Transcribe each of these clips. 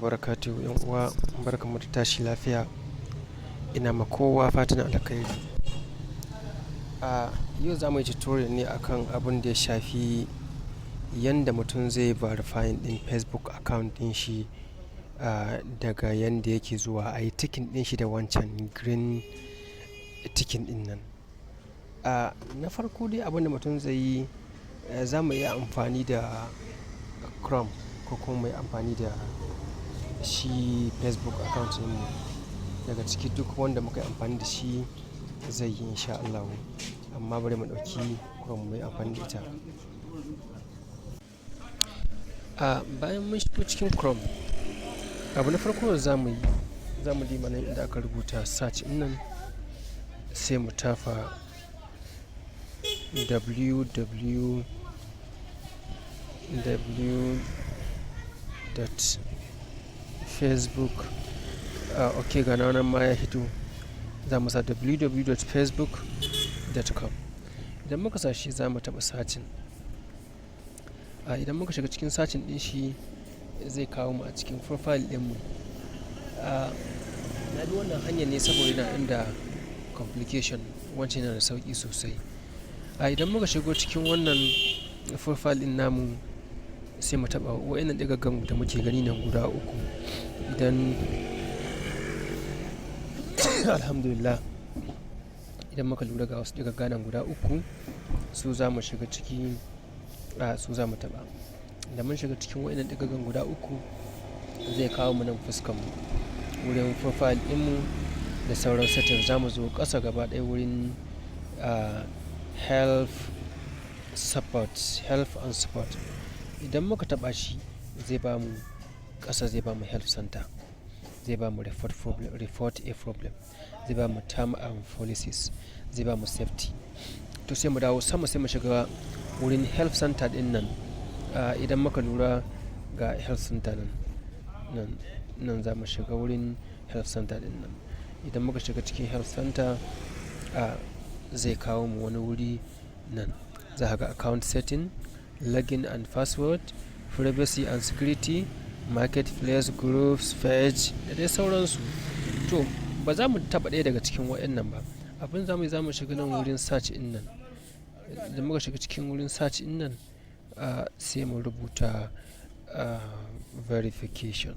Barakatuhu 'yan uwa, barkanmu da tashi lafiya. Ina ma kowa fatan alkhairi. A yau za mu yi tutorial ne akan abin da ya shafi yanda mutum zai verifying ɗin Facebook account ɗin shi, daga yanda yake zuwa a yi ticking ɗin shi da wancan green ticking ɗin nan. Na farko dai, abin da mutum zai yi, za mu iya amfani da Chrome ko kuma mu yi amfani da shi Facebook account ɗinmu. Daga ciki duk wanda muka yi amfani da shi zai yi, in sha Allahu. Amma bari mu ɗauki Chrome mu yi amfani da ita. Bayan mun shigo cikin Chrome, abu na farko da za mu yi, za mu duba nan inda aka rubuta search ɗin nan, sai mu tafa www.facebook. Ok, ga nan ma ya fito. Za mu sa www.facebook.com. Idan muka sa shi, za mu taɓa searching. Idan muka shiga cikin searching ɗin shi, zai kawo mu a cikin profile ɗinmu. Na bi wannan hanyar ne saboda yana inda complication, wancan yana da sauƙi sosai. Idan muka shigo cikin wannan profile ɗin namu, sai mu taɓa waɗannan ɗigaggan da muke gani nan guda uku. Idan, alhamdulillah, idan muka lura, ga wasu ɗigagga nan guda uku, su za mu shiga ciki, su za mu taɓa. Da mun shiga cikin waɗannan ɗigaggan guda uku, zai kawo mu nan fuskan mu wurin profile ɗinmu da sauran settings. Za mu zo ƙasa gaba ɗaya wurin help support, help and support. Idan muka taɓa shi, zai ba mu ƙasa, zai ba mu help center, zai ba mu report problem, report a problem, zai ba mu term and policies, zai ba mu safety. To, sai mu dawo sama, sai mu shiga wurin help center din nan. Idan muka lura, ga help center nan, nan nan za mu shiga wurin help center din nan. Idan muka shiga cikin help center, zai kawo mu wani wuri nan. Za ka ga account setting, login and password, privacy and security, marketplace, groups, page da dai sauransu. To, ba za mu taɓa ɗaya daga cikin waɗannan ba. Abin za mu yi, za mu shiga nan wurin search din nan. Idan muka shiga cikin wurin search din nan, sai mu rubuta verification.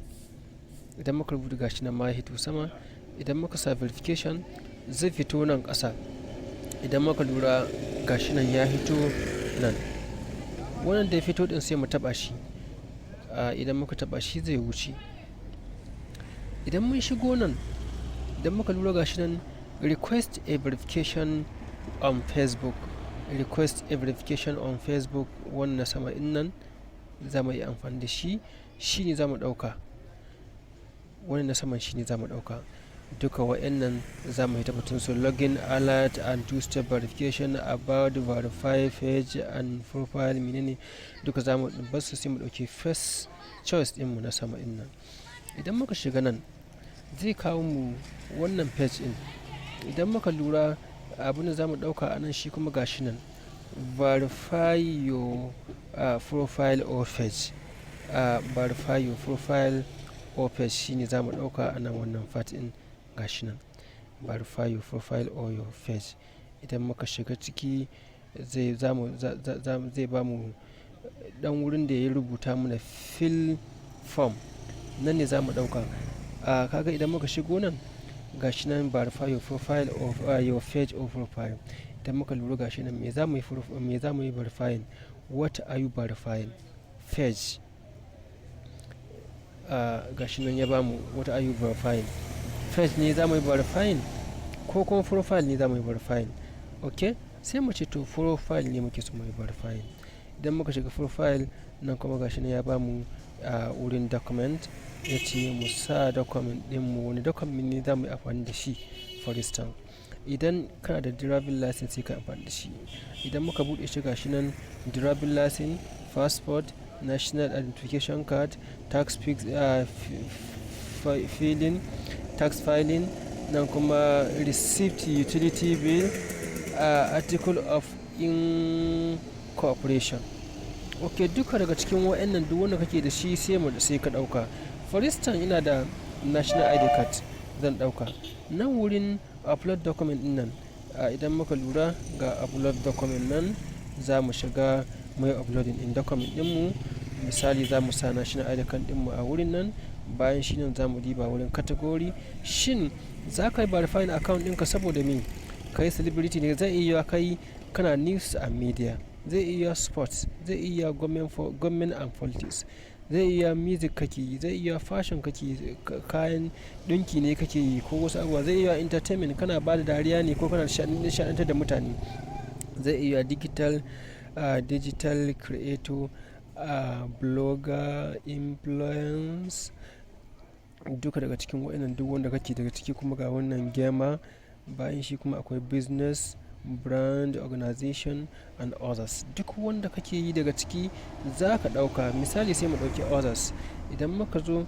Idan muka rubuta, gashi nan ma ya hito sama. Idan muka sa verification, zai fito nan ƙasa. Idan muka lura, gashi nan ya fito nan. Wannan da ya fito din, sai mu taɓa shi. Idan muka taɓa shi, zai wuce. Idan mun shigo nan, idan muka lura, gashi nan request a verification on Facebook. Request a verification on Facebook, wannan sama in nan za mu yi amfani da shi. Shi ne za mu ɗauka. Wannan na saman shi ne za mu ɗauka. Duka wa'annan za mu yi tabbatun su: login alert and two step verification, about, verify page and profile, menene, duka za mu bar su, sai mu ɗauki first choice ɗinmu na sama ɗin nan. Idan muka shiga nan, zai kawo mu wannan page ɗin. Idan muka lura, abin da za mu ɗauka a nan shi kuma gashi nan verify your profile or page. Verify your profile or page shine za mu ɗauka a nan, wannan part ɗin, gashi nan verify your profile or your page. Idan muka shiga ciki, zai zamu zai ba mu dan wurin da ya rubuta mana fill form. Nan ne za mu ɗauka. Kaga idan muka shigo nan, gashi nan verify your profile of your page or profile. Idan muka lura, gashi nan me za mu yi verifying? What are you verifying? Page. Gashi nan ya bamu what are you verifying. Page ne za mu yi verifying ko kuma profile ne za mu yi verifying? Ok, sai mu ce to, profile ne muke so mu yi verifying. Idan muka shiga profile nan kuma, gashi nan ya bamu a wurin document, ya ce mu sa document ɗinmu. Wani document ne za mu yi amfani da shi? For instance, idan kana da driving license, sai ka amfani da shi. Idan muka buɗe shi, gashi nan driving license, passport, national identification card, tax filing, tax filing, nan kuma receipt, utility bill, article of incorporation. Ok, duka daga cikin wa'annan, duk wanda kake da shi, sai ka dauka. For instance, ina da national ID card, zan ɗauka. Nan wurin upload document ɗin nan, idan muka lura, ga upload document nan, za mu shiga mu yi uploading ɗin document ɗinmu. Misali, za mu sa national ID card ɗinmu a wurin nan. Bayan shi nan za mu diba wurin category. Shin za ka yi verifying account ɗinka saboda me? Kai celebrity ne, zai iya kai kana news and media, zai iya sports, zai iya government, for government and politics, zai iya music kake yi, zai iya fashion kake yi, kayan ɗinki ne kake yi ko wasu abubuwa, zai iya entertainment, kana ba da dariya ne ko kana nishaɗantar da mutane, zai iya digital creator, blogger, influence, duka daga cikin waɗannan, duk wanda kake daga ciki. Kuma ga wannan gamer. Bayan shi kuma akwai business, brand, organization and others. Duk wanda kake yi daga ciki za ka ɗauka. Misali, sai mu ɗauki others. Idan muka zo,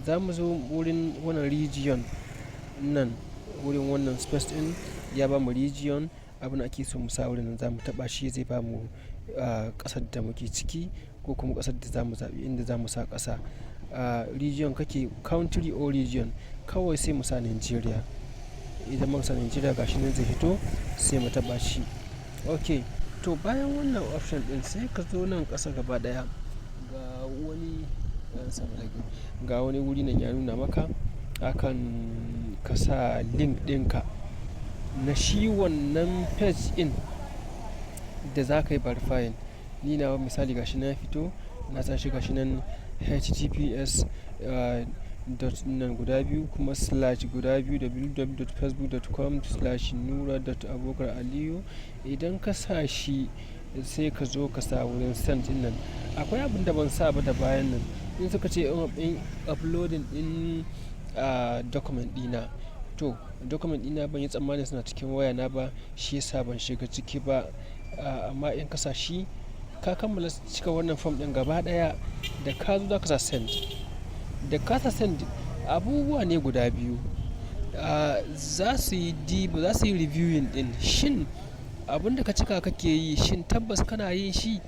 za mu zo wurin wannan region nan, wurin wannan space ɗin ya bamu region. Abin da ake so mu sa wurin nan, za mu taɓa shi, zai bamu ƙasar da muke ciki ko kuma ƙasar da za mu zaɓi inda za mu sa ƙasa. Region kake, country or region, kawai sai mu sa Nigeria. Idan muka sa Nigeria, gashi nan zai fito, sai mu taɓa shi. Ok, to bayan wannan option ɗin, sai ka zo nan ƙasa gaba ɗaya, ga wani wuri nan ya nuna maka akan ka sa link ɗinka na shi wannan page ɗin da za ka yi verifying. Ni nawa misali gashi nan ya fito, na sa shi, gashi nan https dot nan guda biyu kuma slash guda biyu www.facebook.com/nura.abubakaraliyu. Idan ka sa shi, sai ka zo ka sa wurin send ɗin nan. Akwai abin da ban sa ba da bayan nan. In suka ce in uploading ɗin document ɗina. To, document ɗina ban yi tsammanin suna cikin wayana ba, shi yasa ban shiga ciki ba. Amma in ka sa shi, ka kammala cika wannan form ɗin gaba ɗaya, da ka zo za ka sa send. Da ka sa send, abubuwa ne guda biyu. Za su yi diba, za su yi reviewing ɗin. Shin abin da ka cika kake yi, shin tabbas kana yin shi?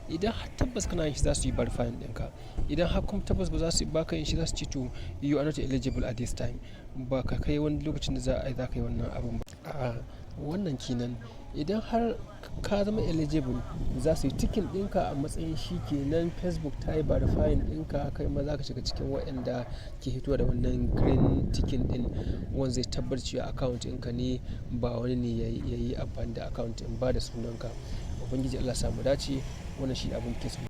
Idan har tabbas kana yin shi, za su yi verifying ɗinka. Idan har kuma tabbas ba za su ba ka yin shi, za su ce to, you are not eligible at this time. Ba ka kai wani lokacin da za a yi za ka yi wannan abun ba. A'a, wannan kenan. Idan har ka zama eligible, za su yi ticking ɗinka a matsayin shi kenan Facebook ta yi verifying ɗinka, kai ma za ka shiga cikin waɗanda ke fitowa da wannan green ticking ɗin, wanda zai tabbatar cewa account ɗinka ne, ba wani ne ya yi amfani da account ɗin ba da sunanka. Ubangiji Allah sa mu dace. Wannan shi abun da ke so.